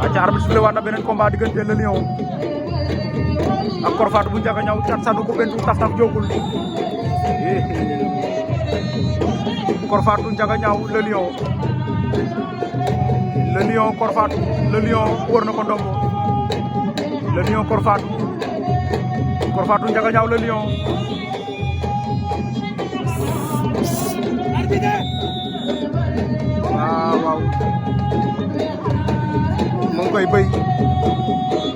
aca arbitre sifflé waat na beneen combat diggante le Lion ak Kor Fatou bu Ndiaga Niaw Thiat Sanu ko bentu taf taf jogul Kor Fatou Ndiaga Niaw le Lion Kor Fatou le Lion wër na ko ndombo le Lion Kor Fatou Ndiaga Niaw le Lion waaw mu ngi koy bëy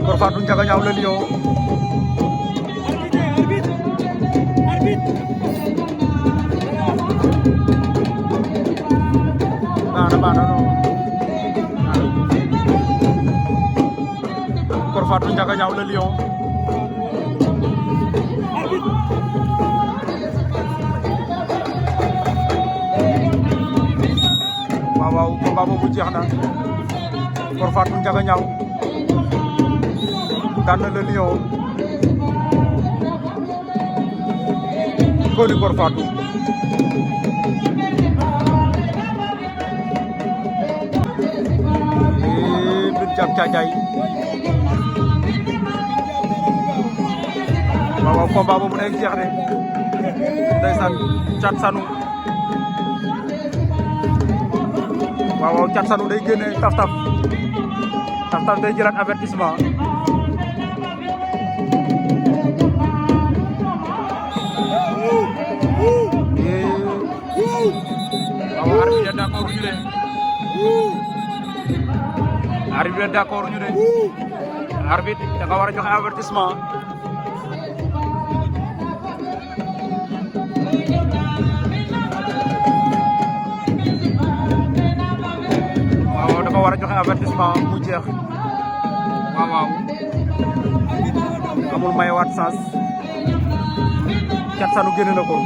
Kor Fatou Ndiaga Niaw le Lion baana no Kor Fatou Ndiaga Niaw le Lion waaw combat boobu jeex na Kor Fatou Ndiaga Niaw daan na le Lion ko di Kor Fatou jam cajay waaw combat boobu nekk jeex de ndeysaan Thiat Sanu waaw Thiat Sanu day génne taf taf day jëlaat avertissement waaw arbitre d'accord ñu de arbitre d'accord ñu de arbitre da nga war a joxe avertissement waaw dafa war a joxe avertissement mu jeex waaw amul may waat sens Thiat Sanu génne na ko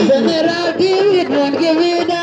General TV, don't give me that.